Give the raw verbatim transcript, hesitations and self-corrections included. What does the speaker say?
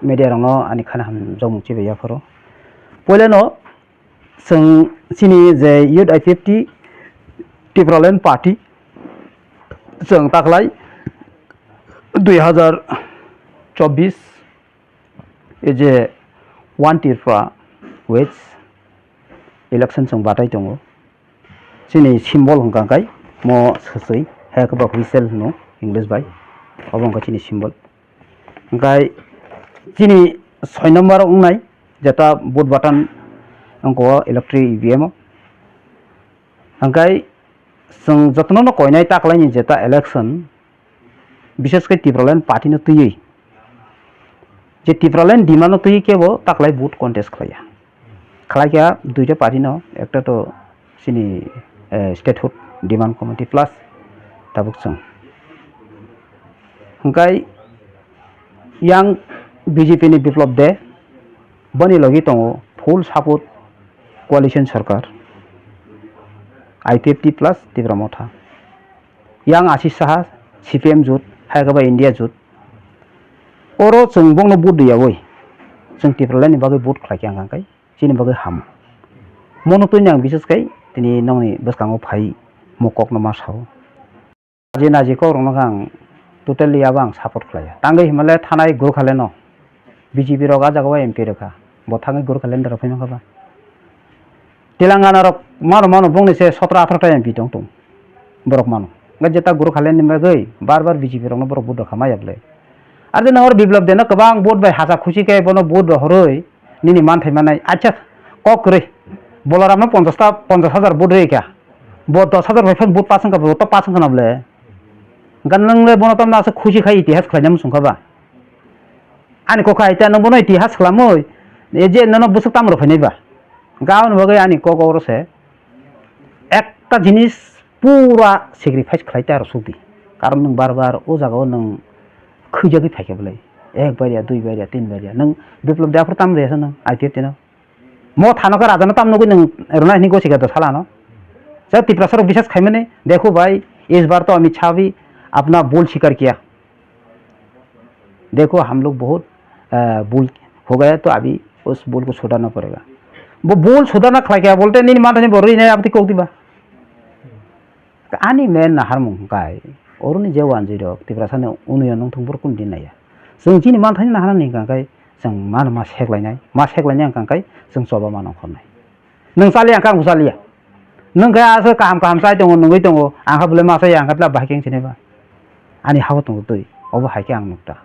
media rokno ani khana hamjakmung chibai yapharo. Poilano chwng chini je Youth I P F T Tipraland Party chwng taklai dui hazar chobbish e je One Tripura West election chwng batai tongo. Chini symbol hwnkha khe mo swswi, hai khe ba whistle hwno English bai, obo hwnkha chini symbol. Hwnkhe chini soi number wngnai jeta vote button wngkha o electric E V M o. Hwnkhe chwng jotono no koinai taklaini jeta election, bishes khe Tipraland party no twiwi, je Tipraland demand no twiwi kebo taklai vote contest khlaiya. Khlaikha duita party no, ekta to chini, eh, statehood demand committee plus tabuk chwng. Hwnkhe yang B J P ni Biplab Deb, boni logi tongo full support coalition sarkar, I P F T plus Tipra Motha. Yang Ashish Saha, C P M jut, hai khe ba India jut. Oro chwng bongno vote riyawi, chwng Tipraland ni bagwi vote khlaikha hwnkhe chini bagwi ham. Mono twi ang bishes khai tini nongni bwskango phai mo kokno ma sao. Naji naji kok rokno khe ang totally abo ang support khlaiya. Tangwi himale thanai Gurkhale no B J P rok ah jagao M P rwkha. Bo thangwi Gurkhale ni rok phai mankha ba. Telangana rok mano mano bongni se sotro atharo ta M P tong tong. Borok mano. Ga jeta Gurkhale ni bagwi bar bar B J P rokno borok vote rwkha maya bwle. Ar jeno hor Biplab Deb no kwbang vote bai hacha khuchi khe bono vote rohorwi nini manthai manai. Acha kok kwrwi. Bolaram no ponchash ta, ponchash hajar vote rwi kha. Bo dos hajar bai phano vote pass wngkha, bo to pass wngkha na bwle. Gan nang le bono tamna asa khuchi khai itihas khlaina muchung kha ba. Ani kok hai ta nang bono itihas khlamoi. E je nono bwswk tam rw phainai ba. Ga aboni bagwi ani kok oro se ekta jinis pura sacrifice khlai ta rw suk di. Karon nwng bar bar o jaga o nwng khwijagwi phaikha bwle. Ek bariya, dui bariya, tin bariya. Nwng Biplab Deb aphuru tam rwya se nwng I P F T no. Mo thano khe rajano tam nugwi nwng rwna hini gosi khe do salano. Sa Tiprasa rok biswas khaimani, "Dekho bhai, is bar to Amit Shah bhi apna bhul swikar kiya. Dekho hum log bahut, ah, bhul ho gaya to abhi us bhul ko sudharna padega." Bo bhul sudharna khlai kha bolte nini manthani bo rwi nai aboni kok diba. Ani main naharmung hwnkhe, oroni je wanjwi rok Tiprasani unoyon wngthung borok kunu din naiya. Chwng chini manthani naharnani hwnkhe chwng mano ma seklainai, ma seklainai hwnkhe chwng choba mano khornai. Nwng chaliya hwnkhe ang bo chaliya. Nwng khe aswk kaham kaham chai tongo, nungwi tongo, ang khe bolai ma chaya hwnkhe tla bahai khe wng sinai ba. Ani hao tongo twi, obo hai khe ang nuk ta.